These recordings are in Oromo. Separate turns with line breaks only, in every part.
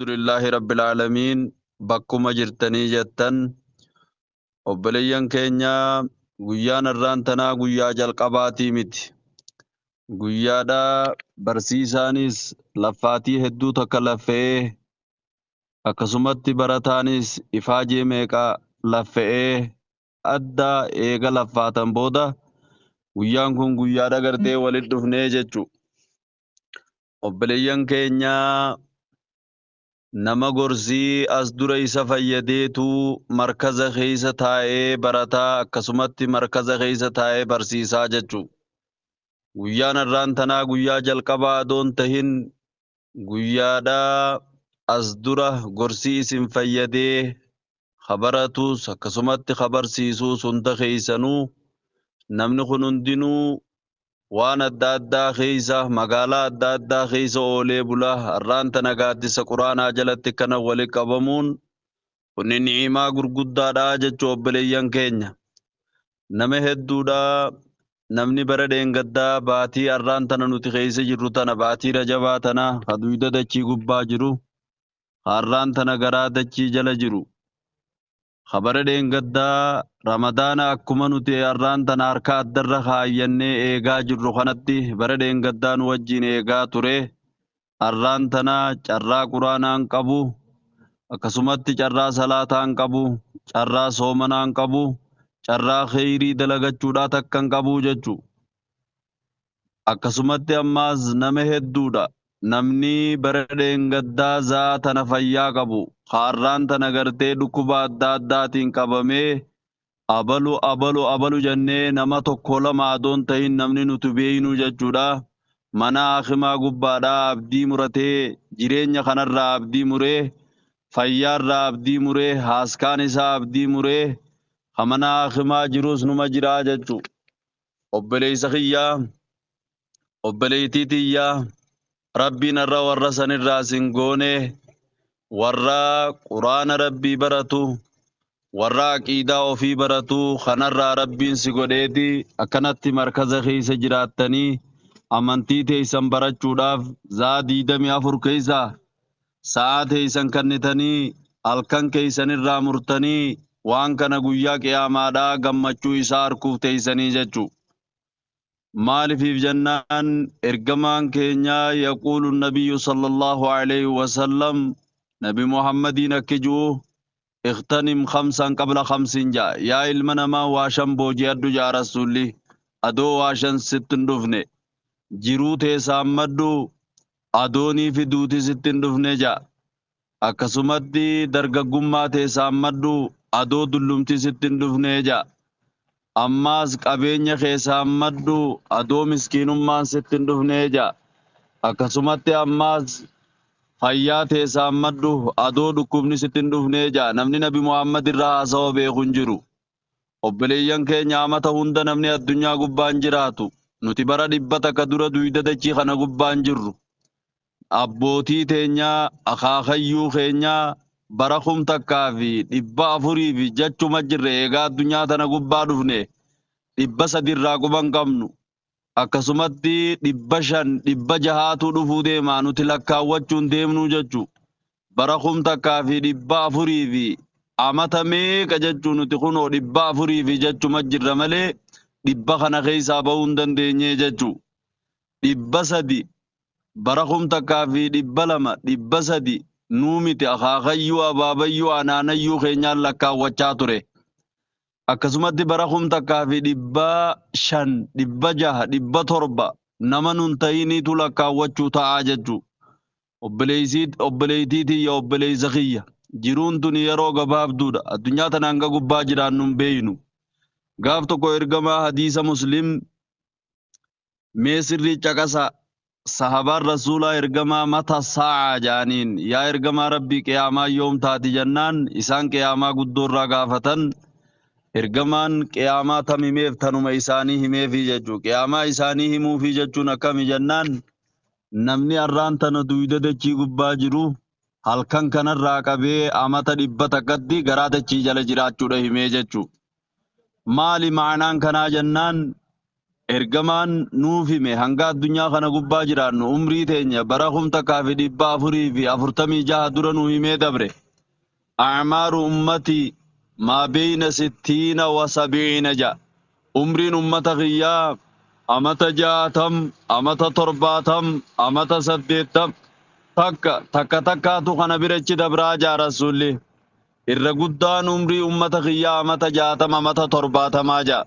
Alhamdulillahi Rabbil Aalamiin. Bakkuma jirtanii jettan obboleeyyan keenya, guyyaan har'aan tanaa guyyaa jalqabaatii miti. Guyyaadha barsiisaanis laffaatii hedduu takka laffe'ee, akkasumatti barataanis ifaajee meeqa laffe'ee adda eega laffaatan booda guyyaan kun guyyaadha gartee walitti dhufnee jechu. Obboleeyyan keenya, nama gorsii as dura isa fayyadeetu markaza keessa taa'ee barataa, akkasumatti markaza keessa taa'ee barsiisaa jechu. Guyyaan har'aan tanaa guyyaa jalqabaa adoon tahin, guyyaadha as dura gorsii isin fayyadee kabaratus akkasumatti kabarsiisuus hunda keeysanuu, namni kun hundinuu waan adda addaa keeysa, magaalaa adda addaa keeysa oolee bula. Har'aan tana gaaddisa Quraanaa jalatti kana wali qabamuun kunni ni'imaa gurguddaadha jechuu. Obboleeyyan keenya, nama hedduudha namni bara dheengaddaa baatii har'aan tana nuti keeysa jirru tana, baatii Rajabaa tana, haduyda dachii gubbaa jiru, har'aan tana garaa dachii jala jiru, Kabara dheengaddaa Ramadaana akkuma nuti har'aan tana harka addarra kaayyannee eegaa jirru kanatti bara dheengaddaa nu wajjin eegaa ture, har'aan tana carraa Quraanaan qabu, akkasumatti carraa salaataan qabu, carraa soomanaan qabu, carraa kheyrii dalagachuudhaa takka hin qabu jechu. Akkasumatti ammaas nama hedduudha namni bara dheengaddaa zaa tana fayyaa qabu, har'aan tana gartee dhukkuba adda addaatiin qabamee, abalu abalu abalu jennee nama tokko lama adoon tahin namni nuti beeynu jechuudha. Mana hakimaa gubbaadhaa abdii muratee, jireenya kanarraa abdii muree, fayyaarraa abdii muree, haaskaan isaa abdii muree ka mana hakimaa jirus numa jiraa jechu. Obboleessa kiyyaa, obboleettii tiyyaa, Rabbiin har'a warra sanirraa sin goone. Warra Quraana Rabbii baratu, warra aqiidaa ofii baratu kanarraa Rabbiin si godheeti akkanatti markaza keessa jiraattanii amantii teessan barachuudhaaf zaa 24 keessa sa'aa teessan kennitanii, halkan keessanirraa murtanii, waan kana guyyaa qiyaamaadhaa gammachuu isaa arkuuf teessanii jechu. Maalifiif jennaan, ergamaan keenya yaquulu nabiyyu sallallahu alayhi wasallam, Nabi Muhammadiin akki ji'u, "Ightanim khamsan qabla khamsin" jaa. Yaa ilma namaa, waa shan booji'adhu jaa Rasulli, adoo waa shan sitti hin dhufne. Jiruu teessaammadhu, adoonii fi duuti sitti hin dhufne jaa. Akkasumatti dargaggummaa teessaammadhu, adoo dullumti sitti hin dhufne jaa. Ammaas qabeenya keessaammadhu, adoo miskiinummaan sitti hin dhufne jaa. Akkasumatti ammaas fayyaa teessaammadhu, adoo dhukkubni sitti hin dhufne jaa. Namni Nabi Muhammad irraa haasawa beeku hin jiru. Obboleeyyan keenya, amata hunda namni addunyaa gubbaan jiraatu, nuti bara 100 dura duyda dachii kana gubbaan jirru. Abbootii teenyaa, akaakayyuu keenyaa bara 1400 fi jechuma jirre eegaa addunyaa tana gubbaa dhufne, 300 irraa quban qabnu. Akkasumatti 500, 600tu dhufuu deema, nuti lakkaawwachuun deemnuu jechu. Bara 1400 fi amata meeqa jechuu, nuti kunoo 400 fi jechuma jirra malee 100 kana keessaa bahuu hin dandeenye jechuu. 300, bara 1200, 300 nuu miti, akaakayyuu, abaabayyuu, anaanayyuu keenyaan lakkaawwachaa ture. Akkasumatti bara 1500, 600, 700 nama nun ta'iniitu lakkaawwachuu ta'aa jechuu. Obboleettii tiyya, obboleessa kiyya, jiruun tuni yeroo gabaabduudha. Addunyaa tana hanga gubbaa jiraannu hin beeynu. Gaaf tokko ergamaa, hadiisa Muslim mee sirrii caqasa, sahabaan Rasuulaa ergamaa "Mata saa'aa?" jaaniin. Yaa ergamaa Rabbii, qiyaamaa yoom taati jennaan, isaan qiyaamaa guddoorraa gaafatan. Ergamaan qiyaamaa tam himeef? Tanuma isaanii himeefii jechuu. Qiyaamaa isaanii himuufii jechuun akkami jennaan, namni har'aan tana duyda dachii gubbaa jiru halkan kanarraa qabee amata 100tti garaa dachii jala jiraachuudha himee jechuu. Maali ma'anaan kanaa jennaan, Ergamaan nuuf hime hanga addunyaa kana gubbaa jiraannu umrii teenya bara 1446 dura nuu himee dabre. A'maaru ummatii maa beeyna sittiina wa sabi'iina ja'a. Umriin ummata kiyyaa amata 60, amata 70, amata 80 takka takka takkaatu kana birachi dabraa ja'a Rasuulli. Irra guddaan umrii ummata kiyyaa amata 60, amata 70 ja'a.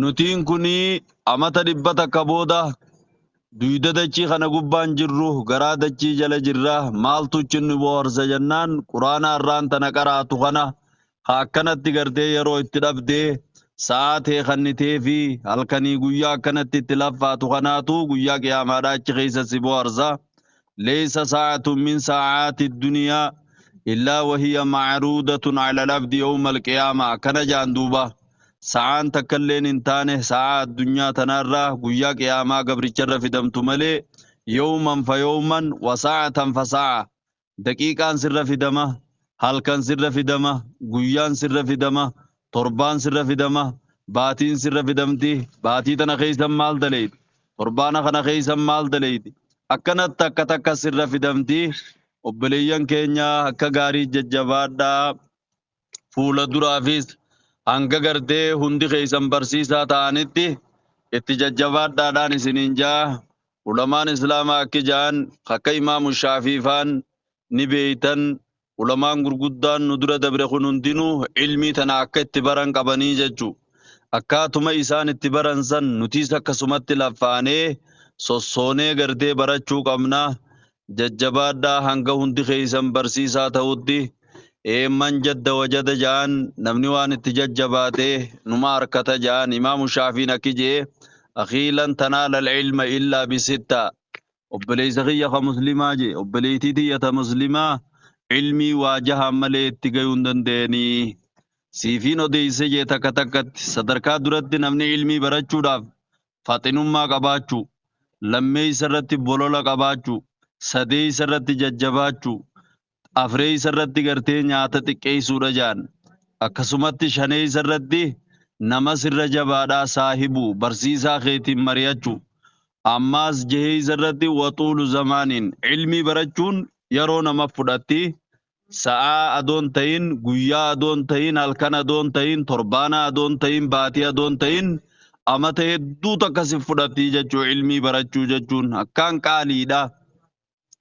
Nutiin kunii amata 100 booda duyda dachii kana gubbaan jirru, garaa dachii jala jirra. Maaltu nu bohaarsa jennaan quraana har'aan tana qaraatu kana ha akkanatti gartee yeroo itti dhabdee sa'aa tee kannitee fi halkanii guyyaa akkanatti itti laffaatu kanaatu guyyaa qiyaamaadhaa achi keessa si bohaarsa. Leeysa saa'atun min saa'aati duniyaa illaa wahiya macruudatun ala al-abdi yawma al-qiyaama akkana jaan duuba. Sa'aan takkalleen hin taane sa'aa addunyaa tanaarraa guyyaa qiyaamaa gabricharra fidamtu malee yawman fa yawman wa sa'atan fa sa'a daqiiqaan sirra fidama, halkan sirra fidama, guyyaan sirra fidama, torbaan sirra fidama, baatiin sirra fidamti. Baatii tana keessan maal daleeydi, torbaana kana keessan maal daleeydi, akkanatti takka takka sirra fidamti. Obboleeyyan keenya akka gaarii jajjabaadhaa, fuula duraafis hanga gartee hundi keessan barsiisaa ta'anitti itti jajjabaadhaadhaan isiniin jaa. Ulamaan islaamaa akki ja'an akka Imaamu Shaafiifaan ni beeytan, ulamaan gurguddaan nu dura dabre kun hundinuu ilmii tana akka itti baran qabanii jechuu. Akkaatuma isaan itti baran san nutiis akkasumatti laffaanee sossoonee gartee barachuu qabna. Jajjabaadhaa hanga hundi keessan barsiisaa ta'utti. Eemman jadda wajada ja'an, namni waan itti jajjabaate numa harkata ja'an. Imaamu Shaafiin akki jee: akhii, lan tanaala al-ilma illaa bisitta. Obboleessa kiyya ka muslimaa jee, obboleettii tiyya ta muslimaa, ilmii waa jahaan malee itti gayuu hin danda'anii. Siifiin odeeyse jee takka takkatti. Sadarkaa duratti namni ilmii barachuudhaaf faxinummaa qabaachuu, lammeeysa irratti bolola qabaachuu, sadeeysa irratti jajjabaachuu, afreeysa irratti gartee nyaata xiqqeessuudha jaan. Akkasumatti shaneeysa irratti nama sirra jabaadhaa saahibuu, barsiisaa keetiin mari'achuu. Ammaas jaheeysa irratti waxuulu zamaaniin ilmii barachuun yeroo nama fudhatti. Sa'aa adoon ta'in, guyyaa adoon ta'in, halkan adoon ta'in, torbaana adoon ta'in, baatii adoon ta'in, amata hedduu takka si fudhatti jechuu. Ilmii barachuu jechuun akkaan qaaliidha.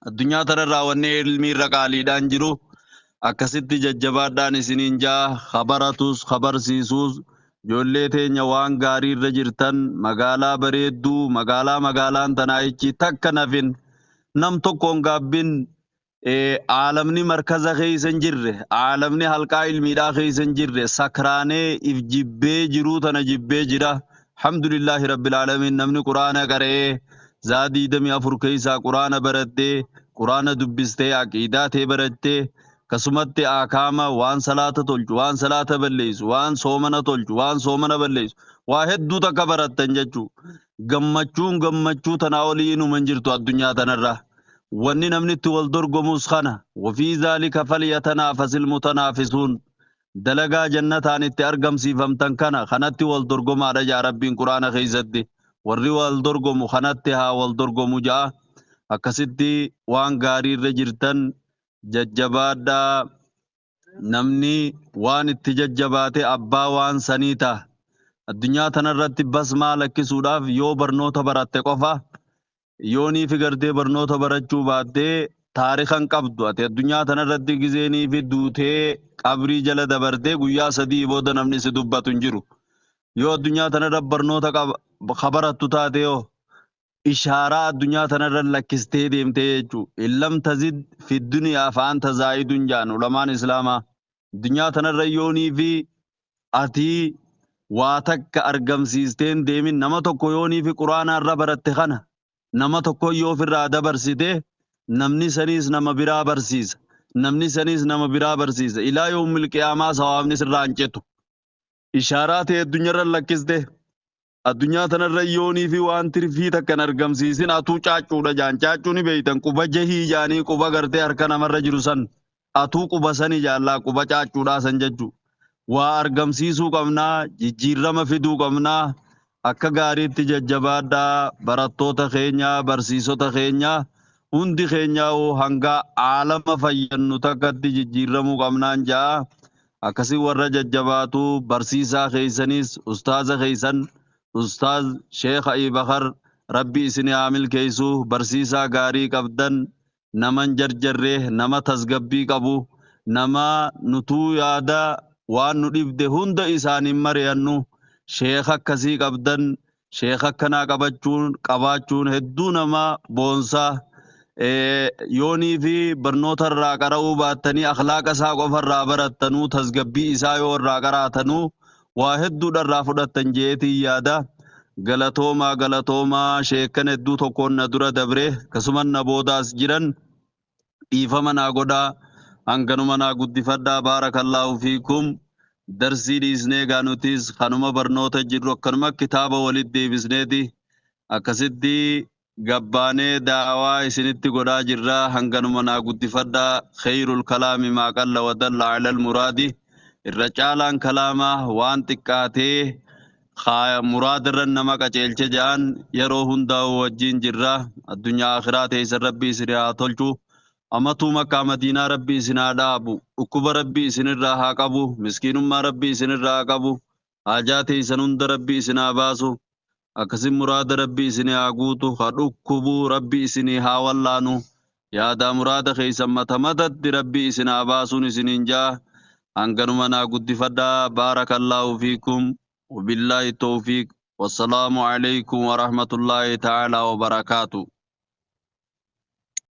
Addunyaa tanarraa wanni ilmii irra qaaliidhaan jiru. Akkasitti jajjabaadhaan isiniin jaa. Kabaratus kabarsiisuus ijoollee teenya waan gaarii irra jirtan, magaalaa bareedduu, magaalaa magaalaan tanaa ichi takka nafin nam tokkoon gaabbin. Aalamni markaza keessa hin jirre, aalamni halqaa ilmiidhaa keessa hin jirre sakraanee if jibbee jiruu tana jibbee jira. Alhamdulillaahi rabbil aalamiin, namni quraana qara'ee zaa 24 keessaa quraana barattee, quraana dubbistee, aqiidaa tee barattee, akkasumatti akaama waan salaata tolchu, waan salaata balleessu, waan soomana tolchu, waan soomana balleessu, waa hedduu takka barattan jechuu. Gammachuun gammachuu tanaa olii inuma hin jirtu addunyaa tanarra. Wanni namni itti wal dorgomus kana. Wafii zaalika falyatanaafasil mutanaafisuun, dalagaa jannataan itti argamsiifamtan kana kanatti wal dorgomaadha jaa Rabbiin quraana keessatti. Warri wal dorgomu kanatti haa wal dorgomu jaa. Akkasitti waan gaarii irra jirtan, jajjabaadhaa. Namni waan itti jajjabaate abbaa waan sanii ta'a. Addunyaa tanarratti basmaa lakkisuudhaaf yoo barnoota baratte qofa. Yoonii fi gartee barnoota barachuu baattee taarikan qabdu ati addunyaa tanarratti, gizeenii fi duutee qabrii jala dabartee guyyaa 3 booda namni si dubbatu hin jiru. Yoo addunyaa tanarra barnoota barattu taate yoo ishaaraa addunyaa tanarra lakkistee deemtee jechuu. In lam tazid fi duniyaa fa anta zaa'idun jaan ulamaan islaamaa. Addunyaa tanarra yoonii fi ati waa takka argamsiisteen deemin, nama tokko yoonii fi quraanaa irra baratte kana nama tokko yoo ofirraa dabarsite, namni saniis nama biraa barsiisa, namni saniis nama biraa barsiisa, ilaa yawmil qiyaamaa sawaabni sirraa hin citu. Ishaaraa ta'e addunyaarra lakkiste. Addunyaa tanarra yoonii fi waan tirfii takka hin argamsiisin atuu caaccuudha jaan. Caaccuu ni beeytan, quba jahii jaanii, quba gartee harka namarra jiru san atuu quba sani jaallaa, quba caaccuudhaa san jechuu. Waa argamsiisuu qabnaa, jijjiirama fiduu qabnaa. Akka gaariitti jajjabaadhaa barattoota keenya, barsiisota keenya, hundi keenyaa'u hanga aalama fayyannu takkatti jijjiiramuu qabnaan ja'a. Akkasii warra jajjabaatu barsiisaa keessanis ustaaza keessan ustaaz Sheekh Abubakar Rabbi isin haa milkeessu. Barsiisaa gaarii qabdan, naman jarjarree, nama tasgabbii qabu, nama nutuu yaada waan nu dhibde hunda isaaniin mari'annu sheekha akkasii qabdan. Sheekha akkanaa qabachuun qabaachuun hedduu nama boonsaa. Yoonii fi barnoota irraa qara'uu baattanii akhlaaqa isaa qofa irraa barattanuu, tasgabbii isaa yoo irraa qaraatanuu waa hedduudha irraa fudhattan jeetii yaada. Galatoomaa, galatoomaa. Sheekkan hedduu tokkoon na dura dabre, akkasumas na boodaas jiran dhiifama naa godhaa, hanganuma naa guddifadhaa. Baarakallaahu fiikum. Darsii dhiisnee gaa nutis kanuma barnoota jirru akkanuma kitaaba walitti deebisneeti akkasitti gabbaanee daawaa isinitti godhaa jirra. Hanganuma naa guddifadhaa. Khayrul kalaami maa qalla wa dalla alal muraadi. Irra caalaan kalaamaa waan xiqqaatee muraadirra nama qaceelche ja'an. Yeroo hundaa'u wajjin jirra. Addunyaa akhiraa teessan Rabbi isin haa tolchu. Amatuu Makkaa Madiinaa Rabbi isin haa dhaabu. Dhukkuba Rabbi isinirraa haa qabu. Miskiinummaa Rabbi isinirraa haa qabu. Haajaa teessan hunda Rabbi isin haa baasu. Akkasin muraada Rabbi isin haa guutu. Ha dhukkubuu Rabbi isinii haa wallaanu. Yaadaa muraada keessan mata matatti Rabbi isin haa baasuun isiniin jaa. Hanganuma naa guddifadhaa. Baarakallaahu fiikum. Wabillaahi tawfiiq. Wassalaamu alaykum warahmatullaahi ta'aalaa wabarakaatu.